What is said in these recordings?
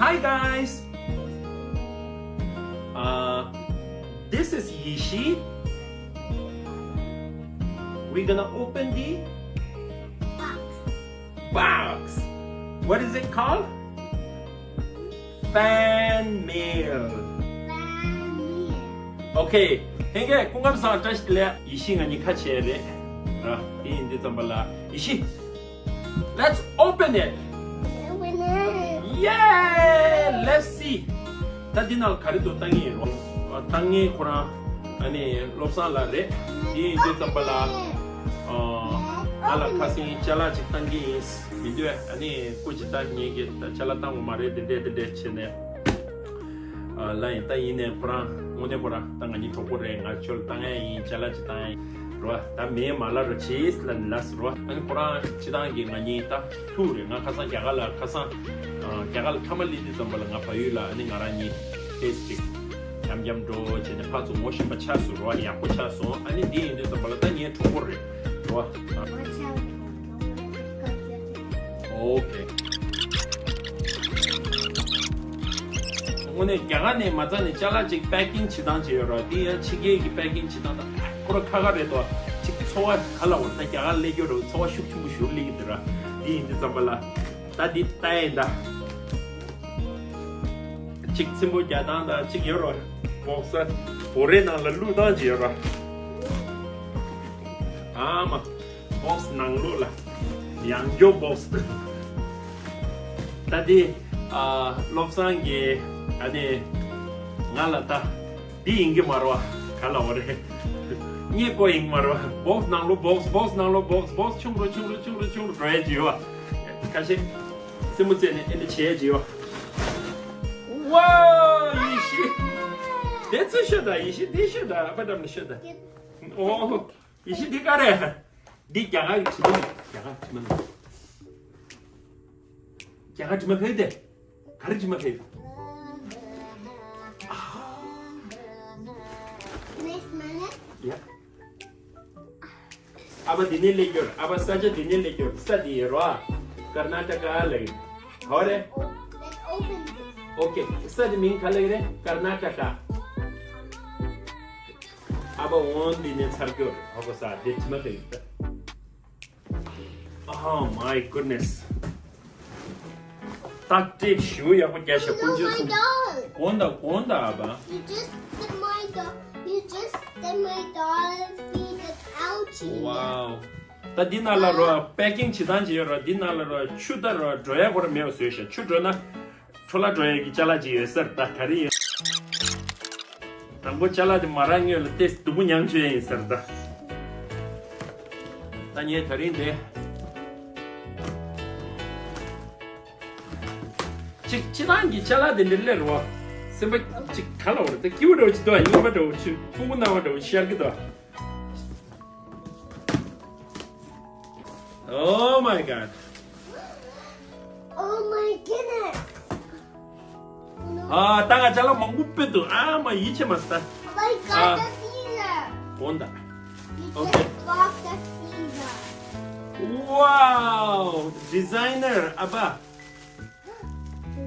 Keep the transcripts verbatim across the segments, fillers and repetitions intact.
Hi guys. Uh, this is Yishi. We're gonna open the box. What is it called? Fan mail. Fan mail. Okay. ཧེང་གེ་སྐུ་ཁམས་བཟང་། བཀྲ་ཤིས་བདེ་ལེགས། ཡེ་ཤེས་ང་གཉིས་ཁ་ཕྱེ་རེད། ར། དེ་ཡིན་དུས་ཙམ་པ་ལ་ཡེ་ཤེས། Let's open it. Open it. Yeah. Let's see. ད་འདི་ནང་ག་རེ་འདུག་ལྟ་ངེས་རོ། ལྟ་ངེས་ཁོ་རང་ཨ་ནི་བློ་བཟང་ལགས་རེད། དེ་ཡིན་དུས་ཙམ་པ་ལ། ཨ། ང་ལ་ཁ་སང་ཅ་ལག་ཅིག་བཏང་གི་ཡིན། མི་འདོད་ཨ་ནི་སྐུ་ཅིག་ད་ངེད་ཀྱིས་ད་ཅ་ལག་བཏང་བ་མ་རེད། དེ་འདྲས་དེ་འདྲས་བྱས་ནས། ཨ། ལ་ཡིན་ད་ཡིན་ནས་ཁོ་རང་དངོས་གནས་ཁོ་རང་ད་ང་གཉིས་གྲོགས་པོ་རེད། ང་ཁྱོད་ལ་བཏང་ཡ་ཡིན། ཅ་ལག་ཅིག་བཏང་ཡ་ཡིན་རོ། ད་མེད་མ་ལ་རོ་ཆིས་ལ་ལ་ཟེར་རོ། ཨ་ནི་ཁོ་རང་སྤྱི་བཏང་གི་ང་གཉིས་ད་ཐུག་རེད། ང་ཁ་སང་རྒྱ་གར་ལ་ཁ་སང་ཨ། རྒྱ་གར་ལ་མཐའ་མ་སླེབས་དུས་ཙམ་པ་ལ་ང་བལ་ཡུལ་ལ་ཨ་ནི་ང་རང་གཉིས་ཕེས་ཅིག་འཁྱམ་འཁྱམ་འགྲོ་བྱས་ནས་ཕར་ཚུར་ངོ་ཤེས་པ་ཆགས་སོང་རོ། ཡག་པོ་ཆགས་སོང་། ཨ་ནི་འདི་ཡིན་དུས་ཙམ་པ་ལ་ད་ངའི་གྲོགས་པོ་རེད་རོ། ཨ། ཨོ་ཁེ། དངོས་གནས་རྒྱ་གར་ནས་མ་རྩ་ནས་ཅ་ལག་ཅིག་པེ་ཀིང་བྱེད་སྟངས་ཅིག་ཡོད་ར། འདི་ཡང་ཕྱི་རྒྱལ་གྱི་པེ་ཀིང་བྱེད་སྟངས་དང་ཁོ་ར་ཁ་ཁ་རེད་དོ། ཅིག་ཚོར་བ་ག་ལ་འོ་ད་རྒྱ་གར་སླེབས་རྒྱུ་རེད། ཚོར་བ་ཤུགས་ཆེན་པོ་ཞིག་སླེབས་ཀྱི་འདུག་ར། འདི་ཡིན་དུས་ཙམ་པ་ལ་ད་འདི་ལྟ་ཡིན་ད། ཅིག་ཚིམ་པོ་རྒྱག་སྟངས་དང་ཅིག་ཡོད་ར། བོག་ས་བོ་རའི་ནང་ལ་བླུགས་སྟངས་ཅིག་ཡོད་ར། ཨ་མ། བོག་སི་ནང་ལོགས་ལ་ཡང་སྐྱོ་བོག་སི། ད་དེ་ཨ། བློ་བཟང་གིས་ཨ་ནི་ང་ལ་ད་འདི་ཡིན་གྱི་མ་རེད་བ། ག་ལ་བ་རེད། རྙེད་པོ་ཡིན་གྱི་མ་རེད་བ། བོག་སི་ནང་ལོགས་བོག་སི་བོག་སི་ནང་ལོགས་བོག་སི་བོག་སི་ཆུང་རུ་ཆུང་རུ་ཆུང་རུ་ཆུང་རུ་འགྲོ་ཡ་ཅིག་ཡོད་བ། ཁ་ཤས་སེམས་པ་རྩེ་ནས་ཨེ་འདྲ་བྱས་ཡ་ཅིག་ཡོད་བ། ཝའོ་ཡེ་ཤེས། དེ་ཚོ་ཤོད་ད། ཡེ་ཤེས་དེ་ཤོད་ད། ཨ་ཕ་འགྲམ་ནས་ཤོད་ད། ཨོ། ཡེ་ཤེས་འདི་ག་རེད། འདི་རྒྱ་གར་གྱི་དྲི་མ་མིན། རྒྱ་གར་དྲི་མ་མིན། རྒྱ་གར་དྲི་མ་ཁ་ཡོད་དེ། ག་རེ་དྲི་མ་ཁ་ཡོད། ཡ། ཨ་ཕ་འདི་ནས་སླེབས་རྒྱུར། ཨ་ཕ་ས་ཆ་འདི་ནས་སླེབས་རྒྱུར། ས་འདི་ཡོད་རོ། ཀར་ན་ཊ་ཀ་ལ་ཡོད། ག་རེ། ཨོ་ཁེ། ས་འདི་མིང་ག་ལ་ཡོད་རེད། ཀར་ན་ཊ་ཀ། ཨ་ཕ་འོང་འདི་ནས་ཚར་རྒྱུར། ཨ་ཕ་ས་འདི་དྲི་མ་ཁ་ཡོད། Oh my goodness. ཏག་ཏིག་ཞུ་ཡག་པོ་རྒྱ་ཤ་ཀུན་སྤྱོད་གསུམ། དགོངས་དག་དགོངས་དག་ཨ་ཕ། You just did my do- you just did my daughter feed an algae. Wow. ད་འདི་ནང་ལ་རོ་པེ་ཀིང་བྱེད་སྟངས་ཅིག་ཡོད་རོ། འདི་ནང་ལ་རོ་ཆུ་ད་རོ་འགྲོ་ཡ་ཁོ་ར་མེད་པ་བཟོས་ཤག་ཆུ་འགྲོ་ན། འཕྲོ་བརླག་འགྲོ་ཡས་ཀྱི་ཅ་ལག་ཅིག་ཡོད་ས་རེད་ད། ག་རེ་ཡིན། དང་པོ་ཅ་ལག་དེ་མ་རག་སྔོན་ལ་ཏོག་ཙམ་སྡུག་པོ་མྱངས་བཅུག་ཡས་ཡིན་ས་རེད་ད། ད་ངས་ད་རིང་དེ། ཅིག་སྤྱིར་བཏང་གི་ཅ་ལག་དེ་འདྲ་སླེབས་རེད་བ། སེམས་པ་ཅིག་ག་ལ་འོ་རེད་ད། སྐྱིད་པོ་འདྲ་བོ་ཅིག་འདུག་ཨ། སྙིང་པ་འདྲ་བོ་ཅིག་ཕྲུ་གུ་སྣང་བ་འདྲ་བོ་ཤར་གི་འདུག་ཨ། Oh my god. Oh my goodness. ཨ། ད་ང་ཅ་ལག་མང་པོ་སྤྲད་འདུག་ཨ་མ་ཡིད་ཆེས་མ་ཟ། Oh my god, the Caesar. གོང་ད། You just Okay. Bought the Caesar. Wow, designer ཨ་ཕ།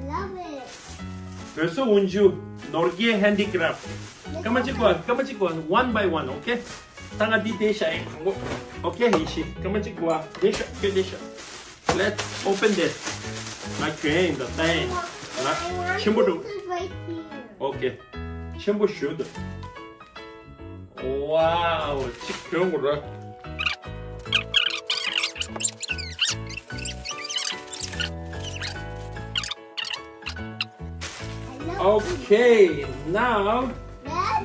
Love it. བོད་བཟོ་འོག་འཇུག་ནོར་རྒྱས་ཧེན་ཌི་ཀ་རབ་ཊི། སྐར་མ་གཅིག་གོ་སྐར་མ་གཅིག་གོ one by one, okay? ད་ང་འདི་དེ་ཤ་ཡིན་གོ། Okay, ཡེ་ཤེས། སྐར་མ་གཅིག་གོ་དེ་ཤ་ཁྱོད་དེ་ཤ། Let's open this. ང་གྱོན་ཡིན་ད་ལྟ་ཡིན། ང་ཆེན་པོ་འགྲོ། This is right here. Okay. ཆེན་པོ་ཞུ་ད། Wow, གཅིག་གྱོན་དགོས་ར། Okay, now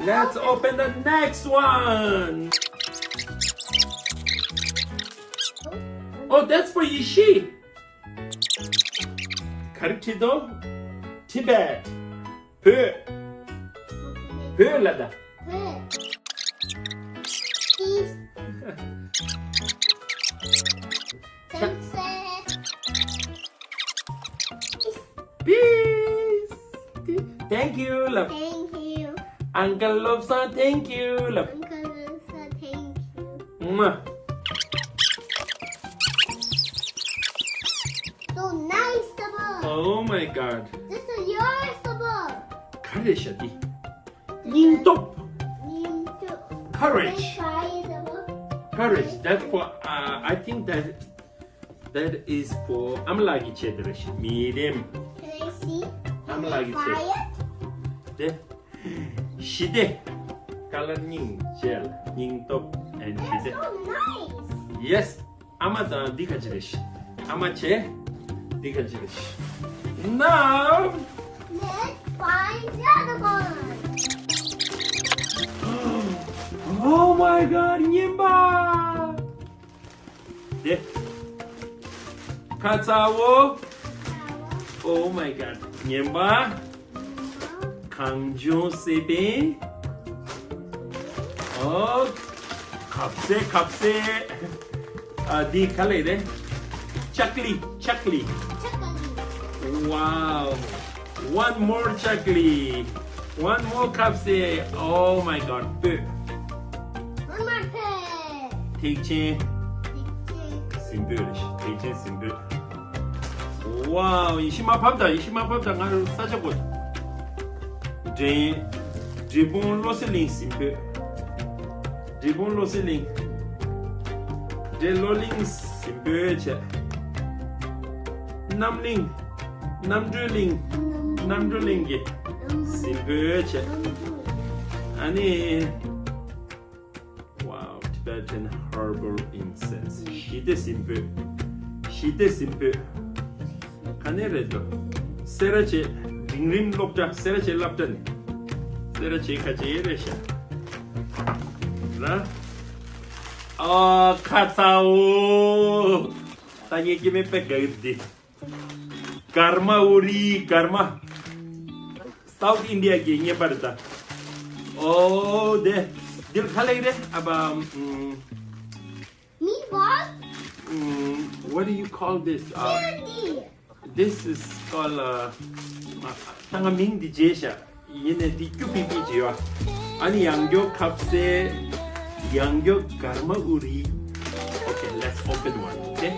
let's open the next one. Oh, that's for Yishi. ག་རེ་བྲིས་འདུག Tibet. བོད། བོད་ལ་ད། བོད། Peace. Sunset. Peace. Thank you ལབ། Thank you. Uncle བློ་བཟང་། Thank you ལབ། Uncle བློ་བཟང་། Thank you. Mwah. So nice, Papa. Oh my God. This So yours the ball. ག་རེ་ཤ་དེ། སྙིང་སྟོབས། སྙིང་སྟོབས། Courage. Can I try the ball? Courage. That for, uh, I think that that is for ཨ་མ་ལགས་ཀྱི་ཆེད་དུ་རེད་ཤག་མི་རེམ། Can I see? ཨ་མ་ལགས་ཀྱི་ཆེད། Can I try it? དེ། ཞི་བདེ། Color སྙིང་རྗེ། སྙིང་སྟོབས་and ཞི་བདེ། That's so nice. Yes. ཨ་མ་དང་འདི་ག་ཅི་རེད་ཤག་ཨ་མ་བྱས། འདི་ག་ཅི་རེད་ཤག Now. Let's find the other one. Oh my God, རྔན་པ། དེ། ཁ་ཚ་བོ། Oh my God, རྔན་པ། གངས་ལྗོངས་སེ་པན། ཨོ། ཁབ་སེ་ཁབ་སེ། ཨ། འདི་ག་རེ་རེད། ཅག་ལི་ཅག་ལི། Chocolate. Wow. One more ཅག་ལི། One more ཁབ་སེ། Oh my God. སྤོས། One more pen. ཐེག་ཆེན། ཐེག་ཆེན། གཟིམ་སྤོས་རེད། ཐེག་ཆེན་གཟིམ་སྤོས། Wow. ཡེ་ཤེས་མ་ཕབ་དང་། ཡེ་ཤེས་མ་ཕབ་དང་། ང་ས་ཆ་གོ། འབྲས། འབྲས་སྤུངས་བློ་གསལ་གླིང་གཟིམ་སྤོས། འབྲས་སྤུངས་བློ་གསལ་གླིང་། འབྲས་བློ་གླིང་གཟིམ་སྤོས་བྱས། རྣམ་གླིང་། རྣམ་གྲོལ་གླིང་། རྣམ་གྲོལ་གླིང་གི་གཟིམ་སྤོས་བྱས། ཨ་ནི། Wow, Tibetan herbal incense. ཞི་བདེ་གཟིམ་སྤོས། ཞི་བདེ་གཟིམ་སྤོས། ག་ནས་རེད་འདུག་སེ་ར་བྱེས་འབྲིང་རིམ་སློབ་གྲྭ། སེ་ར་བྱེས་སློབ་གྲྭ་ནས། སེ་ར་བྱེས་ཁ་ཆེ་རེད་ཤག་ར། ཨ། ཁ་ཚ་བོ། ད་ངས་སྐྱེ་དམན་དཔེ་དགའ་གི་འདི། གར་མ་ཨུ་རི། གར་མ། South India གི་རྔན་པ་རེད་ད། ཨོ་དེ། འདིར་ག་རེ་ལབ་ཀྱི་རེད། ཨ་བ། ཨམ། Meatball? Mm, what do you call this? Uh, Candy. This is called, uh, ད་ང་མིང་འདི་བརྗེད་ཤག་ཡིན་ནའི་འདི་སྐྱུར་པིང་པིང་ཅིག་ཡོད། ཨ་ནི་ཡང་སྐྱོ་ཁབ་སེ། ཡང་སྐྱོ་གར་མ་ཨུ་རི། Okay, let's open one, okay?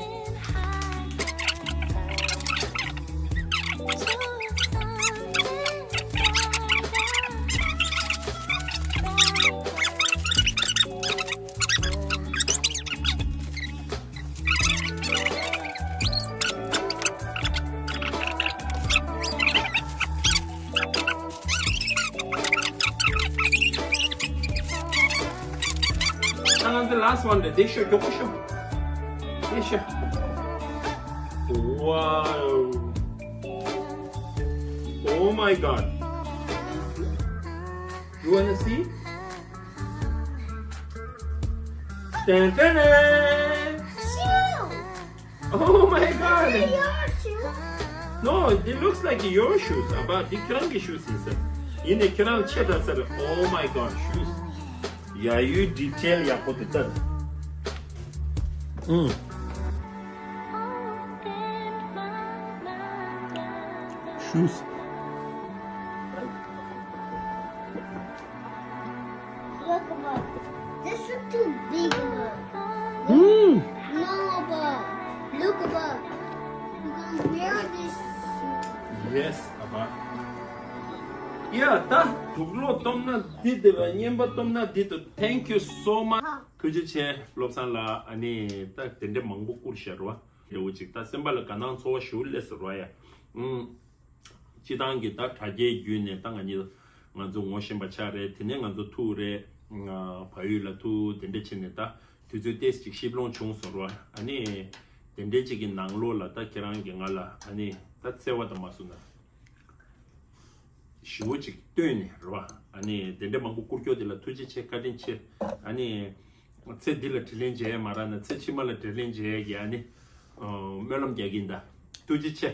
ང་ཚོ་last one རེད། དེ་ཤོག་མགྱོགས་པོ་ཤོག་དེ་ཤོག Wow. Oh my God. You wanna see? Dun, dun, dun. Shoe. Oh my God. They're your shoes. No, it looks like your shoes. ཨ་བ། འདི་ཁྱེད་རང་གི་shoes ཡིན་ས། ཡིན་ནའི་ཁྱེད་རང་ལ་ཆེ་དྲགས་ས་རེད། Oh my God, shoes. ཡ། ཡུལ་detail ཡག་པོ་དེ་ལྟ། ཨུམ། Shoes. Look, Papa. This is too big, look. Mm. No, Papa. Look, Papa. You can wear this. Yes, Papa. Yeah, ད་དུག་སློག་སྟོབས་ན་འདི་དེ་ལ་རྔན་པ་སྟོབས་ན་འདི་དུ། Thank you so much. ཐུགས་རྗེ་ཆེ་བློ་བཟང་ལགས། ཨ་ནི་ད་དེ་འདྲ་མང་པོ་བསྐུར་བཞག་རོ། འདྲ་བོ་ཅིག་ད་སེམས་པ་ལ་དགའ་སྣང་ཚོར་བ་ཞེ་པོ་སླེབས་སོང་རོ་ཡ། ཨུམ། སྤྱི་བཏང་གི་ད་དྲ་རྒྱའི་བརྒྱུད་ནས་ད་ང་གཉིས་ང་ཚོ་ངོ་ཤེས་པ་ཆགས་རེད། དེ་ནས་ང་ཚོ་ཐུག་རེད། ང་བལ་ཡུལ་ལ་ཐུག་དེ་འདྲ་བྱས་ནས་ད་དུས་ཚོད་ཏོག་ཙམ་ཅིག་ཞིབ་ལྷོང་བྱུང་སོང་རོ། ཨ་ནི་དེ་འདྲ་ཅིག་གི་ནང་ལོགས་ལ་ད་ཁྱེད་རང་གིས་ང་ལ་ཨ་ནི་ད་བརྩེ་བ་དང་མ་སུ་ན་ཞེ་པོ་ཅིག་བཏོན་ནས་རོ། ཨ་ནི་དེ་འདྲ་མང་པོ་བསྐུར་རྒྱུ་དེ་ལ་ཐུགས་རྗེ་ཆེ། བཀའ་དྲིན་ཆེ། ཨ་ནི་ཚེ་འདི་ལ་དྲིན་ལན་འཇལ་ཡ་མ་རག་ན་ཚེ་ཕྱི་མ་ལ་དྲིན་ལན་འཇལ་ཡ་གི་ཨ་ནི་སྨོན་ལམ་རྒྱག་གིན་གདའ། ཐུགས་རྗེ་ཆེ།